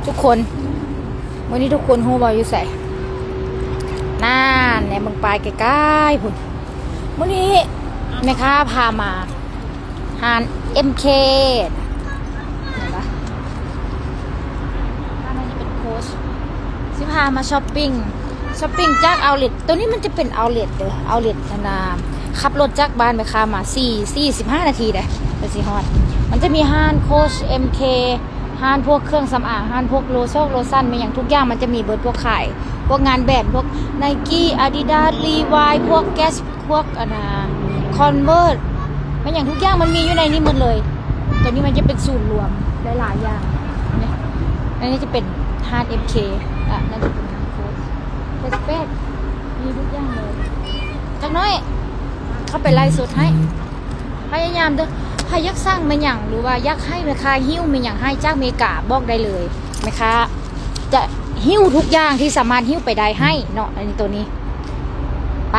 ທຸກຄົນ ມື້ນີ້ທຸກຄົນຮູ້ບໍ່ຢູ່ໃສ? ນັ້ນແຫຼະ ເບິ່ງປ້າຍໃກ້ໆພຸ້ນ. ມື້ນີ້ແມ່ຄ້າພາມາຮ້ານ ເອັມເຄ ເຫັນປະ? ຮ້ານນີ້ເປັນໂຄດ ຊິພາມາຊັອບປິງ ຊັອບປິງຈາກເອົາເລັດ. ໂຕນີ້ມັນຈະເປັນເອົາເລັດເດີ ເອົາເລັດຫັ້ນນາ. ຂັບລົດຈາກບ້ານແມ່ຄ້າມາ ສີ່ ສີ່ສິບຫ້ານາທີເດ້ ກະຊິຮອດ. ມັນຈະມີຮ້ານໂຄດ ເອັມເຄ ຮ້ານພວກເຄື່ອງສຳອາງ ຮ້ານພວກໂລຊອກໂລຊັນ ແມ່ນຫຍັງທຸກຢ່າງມັນຈະມີເບິດ. ພວກຂາຍ ພວກງານແບຣນ ພວກ Nike Adidas Levi's ພວກ Guess ພວກອັນນ່າ Converse ແມ່ນຫຍັງທຸກຢ່າງມັນມີຢູ່ໃນນີ້ໝົດເລີຍ. ໂຕນີ້ມັນຈະເປັນສູນລວມຫຼາຍໆຢ່າງ. ອັນນີ້ ອັນນີ້ຈະເປັນຮ້ານ ເອັມເຄ ອະ ນັ້ນຈະເປັນຮ້ານໂຄດ Respect ມີທຸກຢ່າງເລີຍ. ຈັກໜ້ອຍເຂົ້າໄປໄລຟ໌ສົດໃຫ້. ພະຍາຍາມເດີ ໃຜຢາກສັ່ງແມ່ນຫຍັງ ຫຼືວ່າຢາກໃຫ້ແມ່ຄ້າຫິ້ວແມ່ນຫຍັງໃຫ້ຈາກເມກາ ບອກໄດ້ເລີຍ. ແມ່ຄ້າຈະຫິ້ວທຸກຢ່າງທີ່ສາມາດຫິ້ວໄປໄດ້ໃຫ້ເນາະ. ອັນນີ້ ໂຕນີ້ ໄປ